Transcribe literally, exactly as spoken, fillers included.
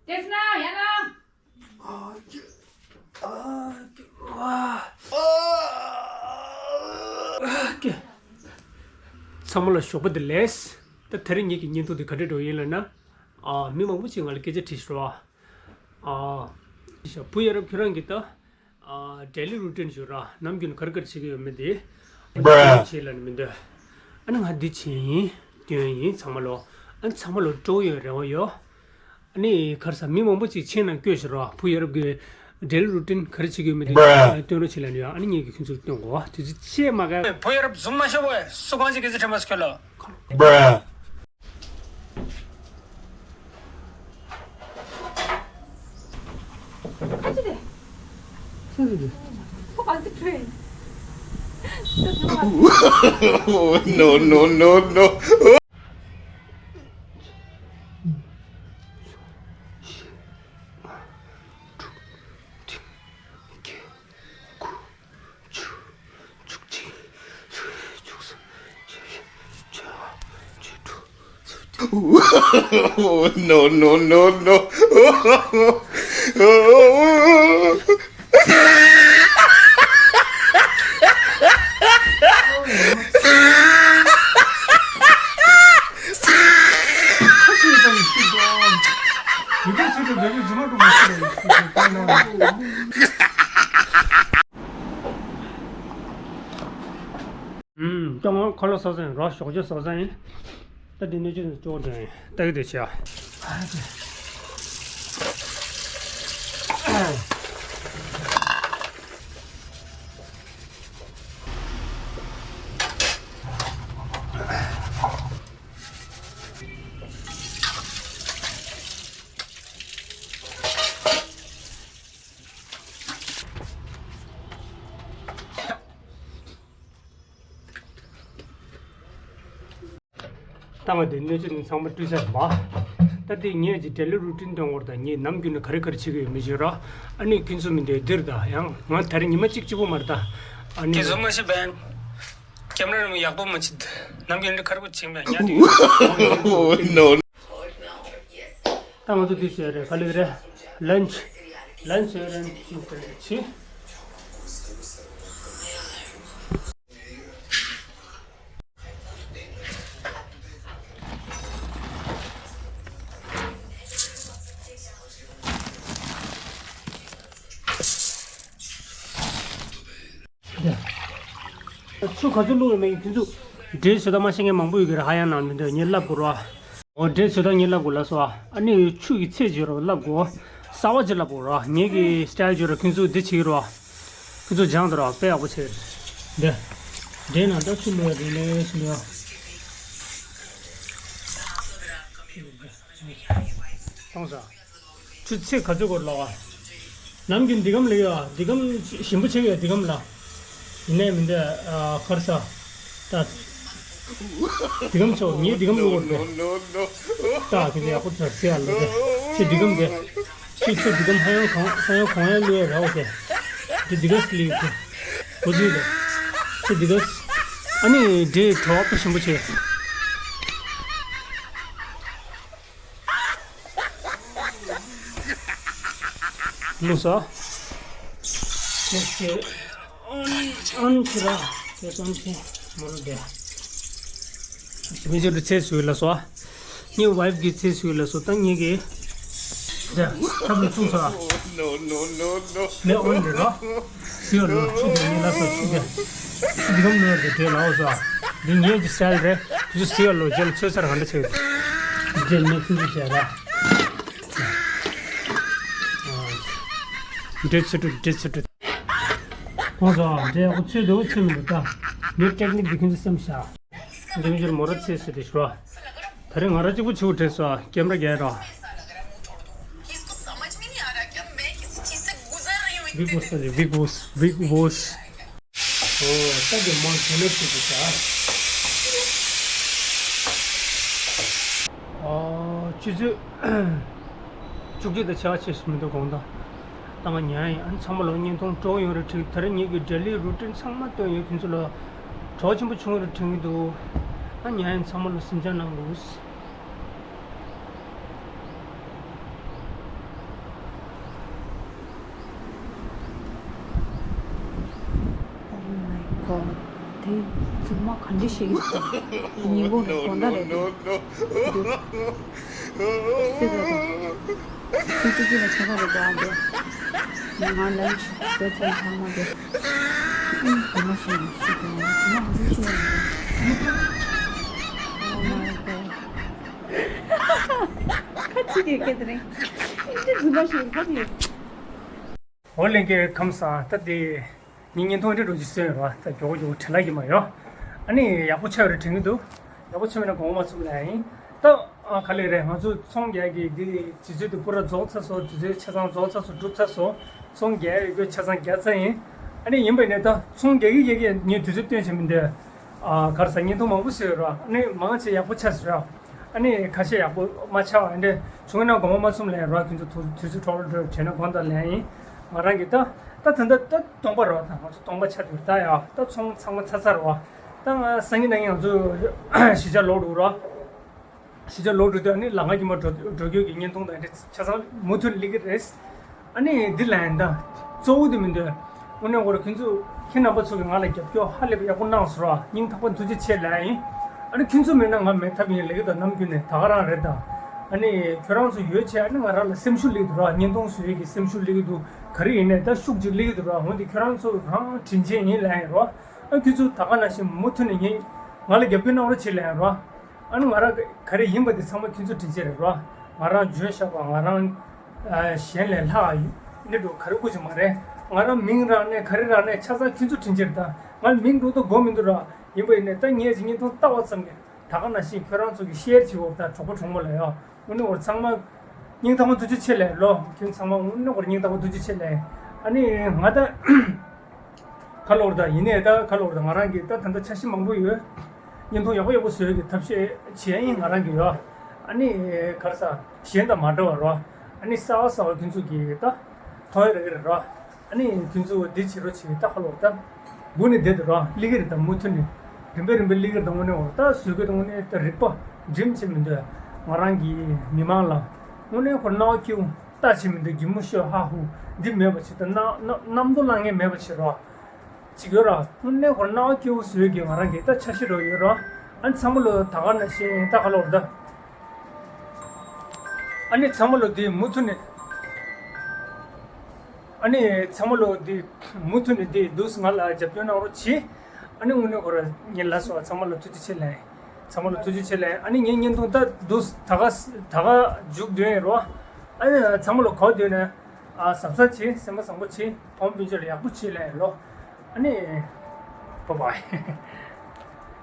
དེས་ན་ཡང་ན། ཚང་མ་ལ་ཞོགས་པ་བདེ་ལེགས། ད་དེ་རིང་ངེད་ཀྱི་བརྙན་ཐུང་འདི་ག་འདྲ་འགྲོ་ཡིན་ལབ་ན། ཨ། མི་མང་པོ་ཅིག་ང་ལ་སྐད་ཆ་དྲིས་ཤག་ར། ཨ། བུ་ཡ་རབས་ཁྱོད་རང་གིས་ད། ཨ། daily routine ཞུ་ར། ནམ་རྒྱུན་ག་རེ་ག་རེ་བྱེད་ཀྱི་ཡོད་མེད་དེ། ཨ་ནི་བྱེད་ལབ་ནི་མི་འདོད། ཨ་ནི་ང་འདི་བྱེད་ཡིན། སྟོན་ཡིན་ཚང་མ་ལོ། ཨ་ནི་ཚང་མ་ལོ་སྤྲོ་ཡོད་རེ་བ་ཡོད། ཨ་ནི་ག་རེ་ཟ། མི་མང་པོ་ཅིག་མཆན་ནང་བཀོད་ཤག་ར། བུ་ཡ་རབས་ཀྱི་daily routine ག་རེ་བྱེད་ཀྱི་ཡོད་མེད་དེ་སྟོན་རོགས་བྱེད་ལབ་ནི་ཡོད། ཨ་ནི་ངེད་ཀྱིས་ཁྱོད་ཚོར་སྟོན་དགོས། དུས་ཚོད་ཆད་མ་ག་བུ་ཡ་རབས་zoom མ་ཤོར་བས། སུ་གང་ཅིག་སྐད་ཆ་དྲན་པ་ཁྱོད་ལ། Oh, no, no, no, no. Oh, no, no, no, no. ཨུམ། ཀྱང་ཁ་ལག་ཟ་ས་ཡིན་ར། ཞོགས་ཇ་ཟ་ས་ཡིན། ད་འདི་ནས་ཅི་ནས་ཅོག་འདྲ་ཡིན། ད་གི་དེ་བྱ། ད་ང་དེ་སྣོད་ཆས་ནི་ཚང་མ་བཀྲུས་ཚར་མ། ད་དེ་ངས་ཀྱི་daily routine སྟོན་བར་དང་ངས་ནམ་རྒྱུན་ནས་ག་རེ་ག་རེ་བྱེད་ཀྱི་ཡོད་མེད་ཞུ་ར། ཨ་ནི་ཁྱོད་ཚོ་མི་འདོད་འདིར་དང་ཡང་ང་ད་རེས་ཉི་མ་གཅིག་གཅིག་པོ་མ་རེད་ད། ཨ་ནི་དེ་ཚོ་མ་ཤེས་པས། ཀེམ་ར་རིང་ཡག་པོ་མ་བྱེད། ནམ་རྒྱུན་ནས་ག་རེ་ག་རེ་བྱེད་མེད་ཉག་དེ། Oh, no. ད་ང་ཚོ་འདི་བཟོས་རེད། ག་ལེ་རེད། lunch lunch བཟོས་རེད། ཅིག་བཟོས་རེད་ཅི། ཆུ་ག་ཚོད་བླུགས་ཡོད་མེད་དེ་ཚོ། འབྲས་བཟོ་སྟངས་མ་ཤེས་མཁན་མང་པོ་ཡོད་ཀྱི་རེད། ཧ་ཡང་ནང་མི་འདུག་ངས་བསླབ་དགོས་རེད་བ། འོ་འབྲས་བཟོ་སྟངས་ངས་བསླབ་དགོས་ལབ་སོང་ཨ། ཨ་ནི་ཆུ་གི་ཚད་བརྗོད་རོགས་བསླབ་དགོས། གསར་པ་ཅིག་བསླབ་དགོས་རེད་བ། ངེད་ཀྱི་style བརྗོད་རོགས། ཁྱོད་ཚོ་འདི་བྱེད་ཀྱི་རེད་བ། ཁྱོད་ཚོ་སྦྱང་དང་རེད་བ། དཔེ་ཡག་པོ་བྱེད་རེད། འདི། འབྲས་ནང་ད་ཆུ་བླུགས་ཡ་རེད། ལས་སུ་ཡ། སོང་ཙང་། ཆུ་ཚད་ག་ཚོད་སྐོར་ལ་བ། ནམ་རྒྱུན་འདི་གམ་ལ་ཡོད་ཨ། འདི་གམ་ཞིམ་པོ་ཆེ་ཡོད་འདི་གམ་ལ། ཡིན་ནའི་མི་འདི་ཨ་ཁར་ས། ད། འདི་གམ་ཆོག་ངས་འདི་གམ་བླུགས་པར་འདི། ད་ཁྱེད་ཚོ་ཡག་པོ་ཚར་སེ་ཡ་ལ་འདི། ཁྱེད་འདི་གམ་འདི། ཁྱེད་ཚོ་འདི་གམ་ཧ་ཡང་གང་ཧ་ཡང་གང་ཡང་བླུགས་ཡ་རེད་འོ་ཁྱེད། འདི་འདི་ག་སི་ལི་འདི། གོ་ཚུལ་འདི། ཁྱེད་འདི་ག་སི། ཨ་ནི་འདྲེ་གྲོགས་པོ་ཞིམ་པོ་ཆེ། ལུས་སོ། ཁྱེད་ཁྱེད། ཨོན་ཨོན་ཁྱེད་ར། ཁྱེད་ཨོན་ཁྱེད་མོ་རུ་དེ། མི་ཚེ་རུ་ཚེ་སུས་ལ་སོ། ངའི་ཝའིཕ་གི་ཚེ་སུས་ལ་སོ། ད་ངེད་ཀྱི། ད་ཐབ་ལ་བཙུགས་སོ། No, no, no, no. ངས་ཨོན་དེ་རོ། སུས་ལོ་ཆུ་དེ་ངས་ལ་སོ་ཆུ་དེ། ཆུ་དེ་གམ་ལོ་དེ་དེ་ལ་འོ་སོ། འདི་ངེད་ཀྱི་སི་ཊའིལ་རེད། ཁྱོད་ཚོ་སུས་ལོ་རྗེས་ལ་ཚོད་ཚར་ག་འདྲ་བྱེད། འདི་ངས་ཁྱོད་ཚོ་བྱས་ར། འདྲེ་ཚུ་དྲུག་འདྲེ་ཚུ་དྲུག་ཁོང་ཚོ་འདྲེ་ཡག་པོ་ཚོས་འདུག་ཚོས་མི་འདུག་ད། ངའི་ཊེག་ནིག་འདི་ཁྱོད་ཚོ་སེམས་བཞག་འདི་མི་ཚོར་མོ་ར་ཚེ་སུ་དེ་ཤོ། ད་རེས་ང་ར་གཅིག་པུ་ཆུ་བོ་དྲན་སོང་། ཀེམ་ར་རྒྱག་རོགས། Big boss, big boss, big boss. ཨོ། ད་དེ་མོ་དེ་ནས་ཆུ་དེ་ཤ། ཨོ། ཆུ་ཚོད་བཅུ་གཅིག་དང་ཕྱེད་ཀ་ཕྱིན་སོང་མི་འདུག་དགོང་དག་ད་ང་ཉལ་ཡིན། ཨ་ནི་ཚང་མ་ལོ་བརྙན་ཐུང་སྤྲོ་ཡོང་རེ་བྲིས། ད་རེས་ངེད་ཀྱི་ཌེ་ལི་རུ་ཊིན་ཚང་མ་སྟོན་ཡོད། ཁྱོད་ཚོ་ལ་གྲོགས་ཆེན་པོ་བྱུང་རེ་དྲན་གྱི་འདུག་ད་ཉལ་ཡིན། ཚང་མ་ལ་སེམས་ཅན་གནང་དགོས། མ་ག་འདྲ་ཞིག་ཡིན་ཉིན་གུང་རེད། དགོང་དག་རེད་འདུག་སྲིད་པ་དང་སྲིད་སྤྱི་ལ་ཆ་ཚང་རེད་འདུག་ཨ་འདི་ང་ལ་ཞིག་བཟོས་ཚར་ཚང་མ་འདི་ཨིན་དུ་མ་ཞིག་ཞིག་དུ་མ་ཞིག་ཞིག་ཡིན་འདུག Oh my god. ཁ་ཅིག་གིས་སྐད་དེ་རིང་ཨིན་ཏི་རྫུན་མ་ཞིག་ཁ་ཅིག་འོ་ལྷན་རྒྱས་ཁམས་བཟང་། ད་དེ་ངའི་བརྙན་ཐུང་འདི་འགྲོ་རྒྱུ་སོན་ར། ད་མགྱོགས་མགྱོགས་བྲེལ་ལ་གི་མ་ཡོང་། ཨ་ནི་ཡག་པོ་ཆགས་རེད་དྲན་གི་འདུག་ཡག་པོ་ཆགས་མེད་ན་དགོངས་པ་མ་ཚོམ་ལ་ཡིན། ད་ཨ་ག་ལེ་རེད། ང་ཚོ་ཚོང་རྒྱག་གི་འདི་དུས་ཚོད་དུ་པུ་ར་རྫོགས་ཚར་སོང་། དུས་ཚོད་ཆ་ཚང་རྫོགས་ཚར་སོང་། གྲུབ་ཚར་སོང་། ཚོང་རྒྱག་ཡོད་དགོས་ཆ་ཚང་རྒྱག་ཚར་ཡིན། ཨ་ནི་ཡིན་པ་ཡིན་ནའི་ད་ཚོང་རྒྱག་གི་རྒྱག་གི་ངས་དུས་ཚོད་སྟོན་བྱེད་མི་འདོད། ཨ་གར་ས་བརྙན་ཐུང་མང་པོ་བཟོས་ཡོད་ར། ཨ་ནི་མང་ཆེ་ཡག་པོ་ཆགས་སོང་ར། ཨ་ནི་ཁ་ཤས་ཡག་པོ་མ་ཆགས་པ་འདྲ་བྱུང་ན་དགོངས་པ་མ་ཚོམ་ལན་རོགས། ཁྱོད་ཚོ་དུས་ཚོད་འཕྲོ་བརླག་འགྲོ་བྱས་ན་དགོངས་དག་ལན་ཡིན། ང་རང་གི་ད་ད་ད་ད་ད་སྟོང་པ་རོགས། ད་ང་ཚོ་སྟོང་པ་ཆགས་འདུག་ད་ཡ་ད་ཚོང་ཚང་མ་ཚར་ཚར་རོགས། ད་ང་སང་ཉིན་གནངས་ཉིན་ང་ཚོ་གཞིས་ཆགས་ལོག་འགྲོ་རོགས། གཞིས་ཆགས་ལོག་འགྲོ་དུས་ཨ་ནི་ལམ་ཁ་རྒྱུད་མ་འགྲོ་འགྲོ་རྒྱུ་གི་བརྙན་ཐུང་དང་འདྲ་ཆ་ཚང་མུ་མཐུད་སླེབས་ཀྱི་རེད། ཨ་ནི་འདི་ལན་ད་གཙོ་བོ་དེ་མི་འདོད། དངོས་གནས་ཁོ་རང་ཁྱོད་ཚོ་ཁྱེད་རྣམ་པ་ཚོ་གིས་ང་ལ་རྒྱབ་སྐྱོར་ཧ་ལས་པ་ཡག་པོ་གནང་སོང་ར། སྙིང་ཐག་པ་ཐུགས་རྗེ་ཆེ་ལབ་ཡིན། ཨ་ནི་ཁྱོད་ཚོ་མེད་ན་ང་མེད་ཐབས་ཡིན་ལབ་ཀྱི་འདུག་ནམ་རྒྱུན་ནས་ད་ག་རང་རེད་ད། ཨ་ནི་ཁྱོད་རང་ཚོ་ཡོད་ཆེ་ཨ་ནི་ང་རང་ལ་སེམས་ཤུགས་སླེབས་ཀྱི་འདུག་ར། བརྙན་ཐུང་བཟོ་ཡས་ཀྱི་སེམས་ཤུགས་སླེབས་ཀྱི་འདུག་ག་རེ་ཡིན་ནའི་ད་ཤུགས་ཅིག་སླེབས་ཀྱི་འདུག་ར། འོན་ཏེ་ཁྱོད་རང་ཚོ་རང་དྲིན་ཆེན་ཡིན་ལབ་ཡིན་རོ། ཨ་ཁྱོད་ཚོ་ད་ག་ནང་བཞིན་མུ་མཐུད་ནས་ངས་ང་ལ་རྒྱབ་སྐྱོར་གནང་རོགས་བྱེད་ལབ་ཡིན་རོ། ཨ་ནི་ང་རང་ག་རེ་ཡིན་པ་དེ་ཚང་མ་ཁྱོད་ཚོ་དྲིན་ཆེན་རེད་རོ། ང་རང་འཇོན་ཤག་པ་ང་རང་ཨ་གཞན་ལས་ལྷག་ནི་འགྲོ་ག་རེ་དགོས་ཀྱི་མ་རེད། ང་རང་མིང་རག་ནས་ག་རེ་རག་ནས་ཆ་ཚང་ཁྱོད་ཚོ་དྲིན་ཆེན་རེད། ད་ང་མིང་འགྲོ་ད་དགོས་མི་འདུག་ར། ཡིན་པ་ཡིན་ནས་ད་ངས་ཅིག་བརྙན་ཐུང་ལྟ་བ་ཙམ་གྱིས་ད་ག་ནང་བཞིན་ཁྱོད་རང་ཚོ་གི་ཤེར་བྱེད་འོག་ད་གྲོགས་པོ་གྲོགས་མོ་ལ་ཡ་དངོས་གནས་འོར་ཚང་མ་སྙིང་ཐག་པ་ཐུགས་རྗེ་ཆེ་ལབ་ལོ། ཁྱོད་ཚང་མ་དངོས་གནས་འོར་སྙིང་ཐག་པ་ཐུགས་རྗེ་ཆེ་ལབ། ཨ་ནི་ང་ད་ཁ་ལོར་ད་ཡིན་ནས་ད་ཁ་ལོར་ད་ང་རང་གི་ད་ད་ལྟ་འཆར་གཞི་མང་པོ་ཡོད། བརྙན་ཐུང་ཡག་པོ་ཡག་པོ་བཟོས་ཀྱི་ཐབས་ཤེས་བྱས་ཡིན་ང་རང་གི་ཡོད། ཨ་ནི་གར་ས་གཞན་དང་མ་འདྲ་བ་རོ། ཨ་ནི་གསར་པ་གསར་པ་ཁྱོད་ཚོ་གི་ད་མཐོང་ཡ་རེ་གི་རེད་རོ། ཨ་ནི་ཁྱོད་ཚོ་འདི་བྱེད་རོགས་བྱེད་ད་ཁ་ལོར་ད། སྒུག་ནས་བསྡད་འདུག་ར། སླེབས་ཀྱི་རེད་ད། མུ་མཐུད་ནས་རིམ་པས་རིམ་པས་སླེབས་ཀྱི་རེད་ད། དངོས་གནས་འོ་ད་བཟོས་ཀྱི་ད་དངོས་གནས་ད་རིག་པ་སྒྲིམ་བྱེད་མི་འདོད། ང་རང་གི་མི་མང་ལ་དངོས་གནས་ཁོ་རྣ་བ་སྐྱིད་པོ་ལྟ་བྱེད་མི་འདོད། གད་མོ་ཤོར་ཧ་ཧུ་འདི་མེད་པ་བྱེད་ད། གནམ་གནམ་རྡོ་ལངས་མཁན་མེད་པ་བྱེད་རོགས་བྱེད་དགོས་ར། དངོས་གནས་ཁོ་རྣ་བ་སྐྱིད་པོ་བཟོས་ཀྱི་ང་རང་གི་ད་འཆར་གཞི་རོ་ཡོད་ར། ཨ་ནི་ཚང་མ་ལོ་ད་ག་ནང་བཞིན་ད་ཁ་ལོར་ད། ཨ་ནི་ཚང་མ་ལོ་འདི་མུ་མཐུད་ནས། ཨ་ནི་ཚང་མ་ལོ་འདི་མུ་མཐུད་ནས་འདི་འདུག་ང་ལ་རྒྱབ་སྐྱོར་གནང་རོགས་གྱིས། ཨ་ནི་དངོས་གནས་ཁོ་ར་ངས་ལབ་སོང་། ཚང་མ་ལོ་ཐུགས་རྗེ་ཆེ་ལབ། ཚང་མ་ལོ་ཐུགས་རྗེ་ཆེ་ལབ། ཨ་ནི་ངའི་བརྙན་ཐུང་ད་འདུག་ད་ག་ད་ག་མཇུག་བསྡུ་ཡིན་རོ། ཨ་ནི་ཚང་མ་ལོ་གོ་བསྡད་ན་ཨ་གཟབ་གཟབ་བྱེད། སེམས་པ་བཟང་པོ་བྱེད། ཕོམ་སྤུན་མཆེད་ལ་ཡག་པོ་བྱེད་ལབ་ཡིན་ལོ། ཨ་ནི་བཱའི་བཱའི།